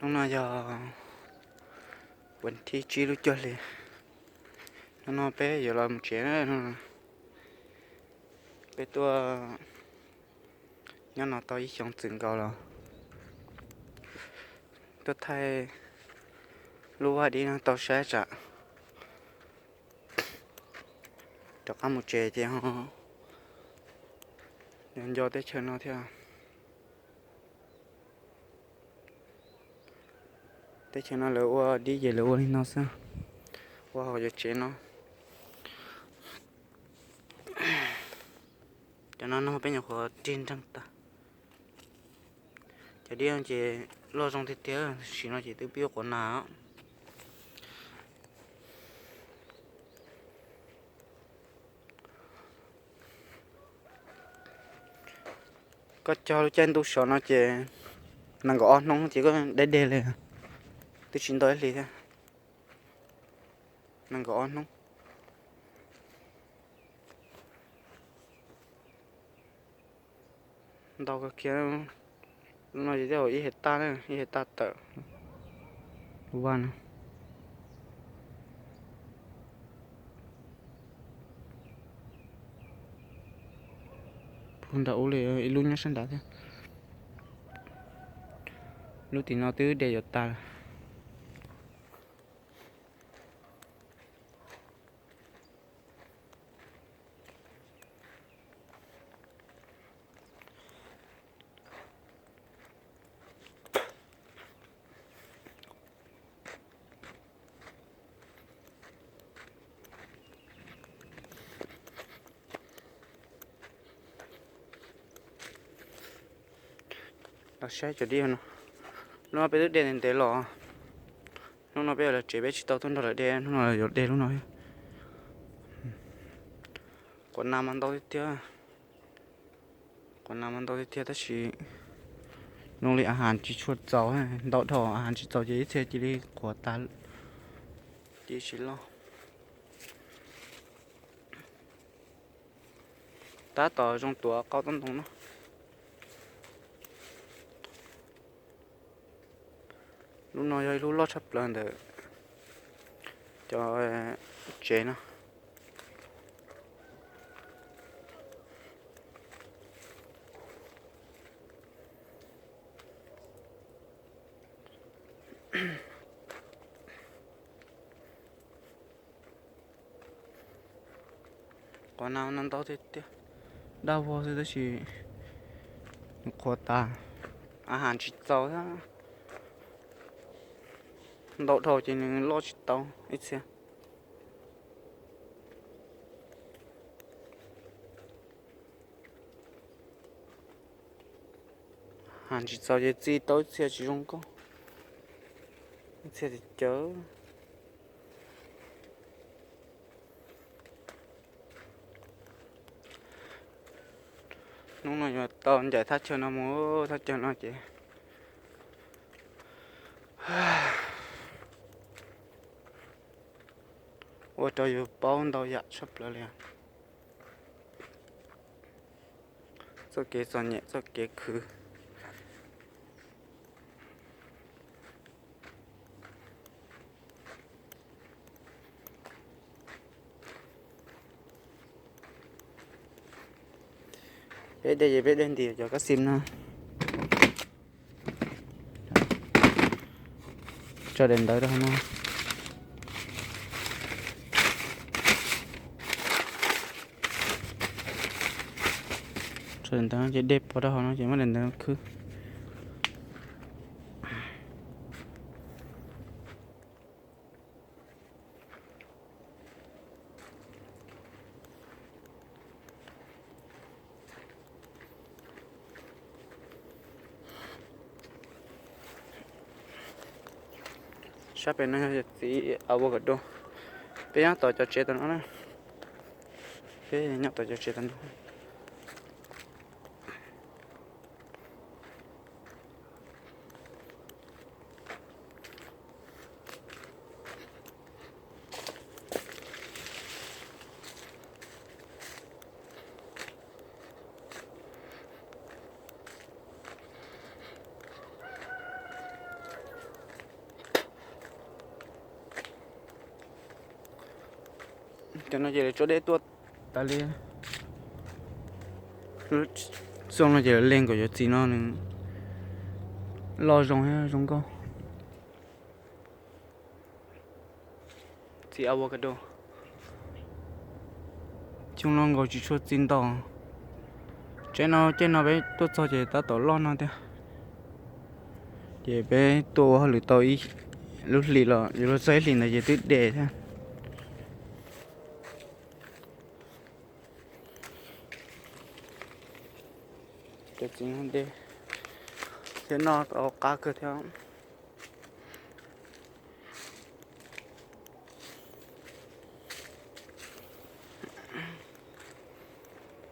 Hnub no yog vas thib tsib lub cuaj hli. Hnub no peb yuav los mus tsev na. Peb tuaj nyob no tau ib xyoos txwm nkaus los tuaj thaij lub vaj dib no tau saib tsam rov qab mus tsev ces ho nco teb chaws no thiab. Teb chaws no lawv ua dib ces lawv ua li no xwb, ua hauv cov tsev no. Cov no no peb nyuam qhuav rig nreeg tag. Cov dib no ces loj zoo tiag tiag, tam sim no ces twb pib ua quav nas. Koj cog lub caij ntuj sov no ces nees nkaum ob hnub ces koj deb deb li, twb tsis ntau ib hlis thiab. Nees nkaum ob hnub. Ntau kawg kiag. Lub no ces tej zaum ib hais taj, ib hais taj tawm lub vaj no. Puag nram ub li ib lub nyob sab nrad thiab. Lub tim no twb de yuav tas lawm. Los saib cov dib no. Hnub no peb twb de ntev ntev los. Hnub no peb yuav los tsev peb tsis tau tuaj nrog lawv de, hnub no yuav de lub no. Quav nas mas ntau tiag tiag. Quav nas mas ntau tiag tiag tab sis zoo li a has tsis tshua txaus, ntau dhau a has tsis txaus ces ib txhia cia li qhuav tas, cia li tsis loj. Tab tom zoo tuav qau toj ntoo no. Lub no yog ib lub loj tshaj plaws ntawm cov tsev no. Quav nas no ntau tiag tiag, daj vog xwb tab sis nws qhuav tas, a has tsis txaus thiab. Ntau dhau ces nws loj tsis tau ib txhia. Has tsis txaus ces txi tau ib txhia tsis zoo nkauj, ib txhia tsis cawv. Hnub no yuav tau ncaim thaj chaw no mus, thaj chaw no ces ua rau yus paub ntau yam tshaj plaws li. Txoj kev txom nyem, txoj kev khwv. Peb de ces peb de ntim cov kab xim no. Tso daim ntawv rau hauv no. Tso daim ntawv ces de pov rau hauv no ces muab daim ntawv khwb. Sab pem no yog txiv avocado. Peb nyob tom cov tsev tom no na. Peb nyob tom cov tsev tom no. Cov no ces lawv tso dej tuaj tas li. Xyoo no ces lawv lees kom cov txiv no nws loj zoo thiab zoo nkauj. Txiv avocado, xyoo no nkaus tsis tshua txiv ntau. Tsev no, caij no peb tuaj txog ces tab tom loj no thiab. Ces peb tuaj ua hauj lwm tau ib lub hlis los yuav luag txog ib hlis ntawd ces twb de thiab. Cov txiv no de thiab, noj tau qab kawg thiab.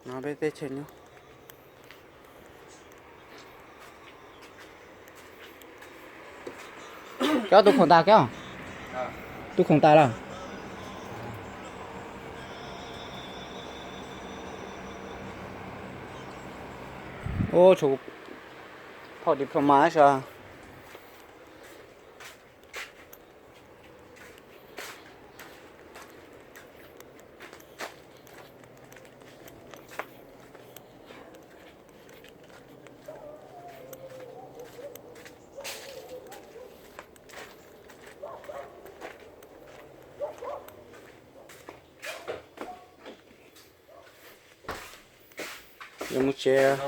No peb teb chaws nyob. Koj tus khoom tas koj? Tus khoom tas lawm. Ua tshuav phau diploma sas. Yuav mus tsev.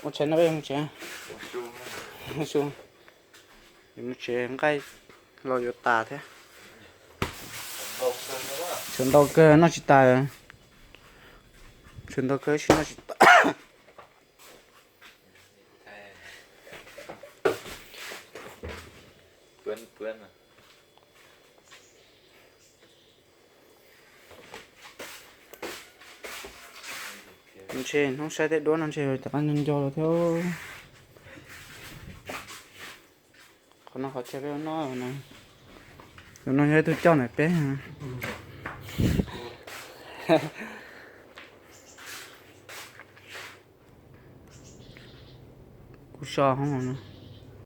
Ua tsev no peb yuav mus tsev. Yuav mus tsev, nqaij los yuav tas thiab. Tshuav ntau kawg noj tsis tas. Tshuav ntau kawg tsis noj tsis tas. Ntshe hnub saib tej duab no ntshe rov qab nco nco los thiab. Qhov no qhov chaw peb ua noj no. Tus no yog ib tug coj ntawm peb. Kuv so hoob no.